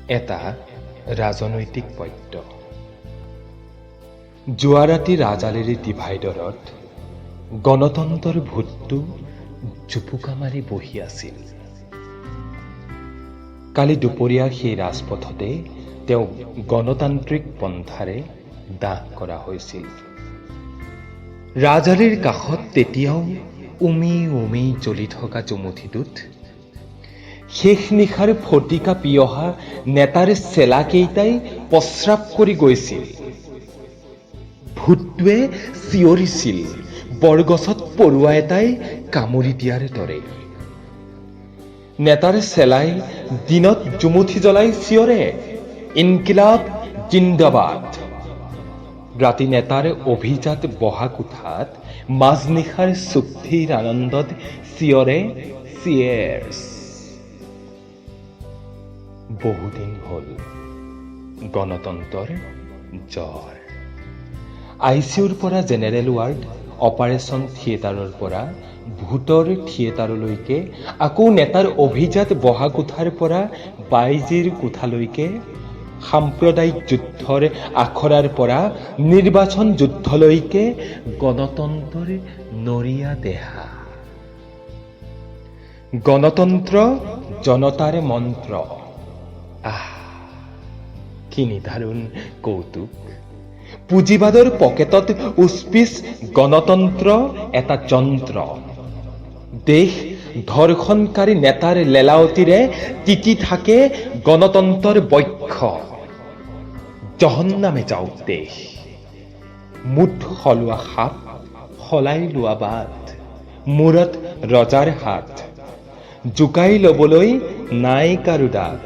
এটা ৰাজনৈতিক পদ্য। যোৱাৰাতি ৰাজালিৰ ডিভাইডৰত গণতন্ত্ৰৰ ভূতটো জুপুকা মাৰি বহি আছিল। কালি দুপৰীয়া সেই ৰাজপথতে তেওঁক গণতান্ত্ৰিক পন্থাৰে দাহ কৰা হৈছিল। ৰাজআলিৰ কাষত তেতিয়াও উমি উমি জ্বলি থকা জুমুঠিটোত শেষ নিশাৰ ফটিকা পি অহা নেতাৰ চেলাকেইটাই প্ৰস্ৰাৱ কৰি গৈছিল। ভূতটোৱে চিঞৰিছিল বৰগছত পৰুৱা এটাই কামুৰি দিয়াৰ দৰে। নেতাৰ চেলাই দিনত জুমুঠি জ্বলাই চিঞৰে, "ইনকিলাব জিন্দাবাদ।" ৰাতি নেতাৰ অভিজাত বহা কোঠাত মাজনিশাৰ চুক্তিৰ আনন্দত চিঞৰে, "চিয়েৰ্ছ।" বহুদিন হ'ল গণতন্ত্ৰৰ জ্বৰ। আইচিইউৰ পৰা জেনেৰেল ৱাৰ্ড, অপাৰেশ্যন থিয়েটাৰৰ পৰা ভূতৰ থিয়েটাৰলৈকে, আকৌ নেতাৰ অভিজাত বহা কোঠাৰ পৰা বাইজীৰ কোঠালৈকে, সাম্প্ৰদায়িক যুদ্ধৰ আখৰাৰ পৰা নিৰ্বাচন যুদ্ধলৈকে গণতন্ত্ৰৰ নৰিয়া দেহা। গণতন্ত্ৰ জনতাৰ মন্ত্ৰ। আহ, কি নিদাৰুণ কৌতুক! পুঁজিবাদৰ পকেটত উচপিচ গণতন্ত্ৰ এটা যন্ত্ৰ। দেশ ধৰ্ষণকাৰী নেতাৰ লেলাউটিৰে তিতি থাকে গণতন্ত্ৰৰ বক্ষ। জহন্নামে যাওক দেশ! মুঠ সলোৱা সাপ সলাই লোৱা বাট, মূৰত ৰজাৰ হাত, জোকাই লবলৈ নাই কাৰো দাঁত।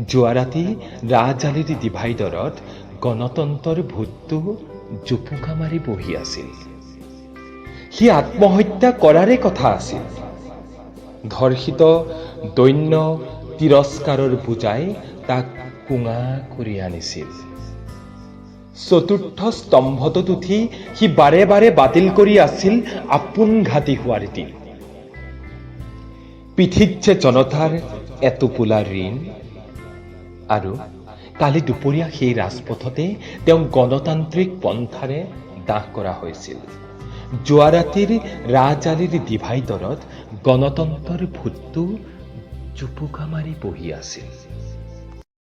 যোৱাৰাতি ৰাজআলিৰ ডিভাইডৰত গণতন্ত্ৰৰ ভূতটো জুপুকা মাৰি বহি আছিল। সি আত্মহত্যা কৰাৰে কথা আছিল। ধৰ্ষিত দৈন্য তিৰস্কাৰৰ বোজাই তাক কোঙা কৰি আনিছিল। চতুৰ্থ স্তম্ভটোত উঠি সি বাৰে বাৰে বাতিল কৰি আছিল আপোনঘাতী হোৱাৰ দিন। পিঠিত যে জনতাৰ এটোপোলা ঋণ! আৰু কালি দুপৰীয়া সেই ৰাজপথতে তেওঁক গণতান্ত্ৰিক পন্থাৰে দাহ কৰা হৈছিল। যোৱাৰাতিৰ ৰাজআলিৰ ডিভাইডৰত গণতন্ত্ৰৰ ভূতটো জুপুকা মাৰি বহি আছিল।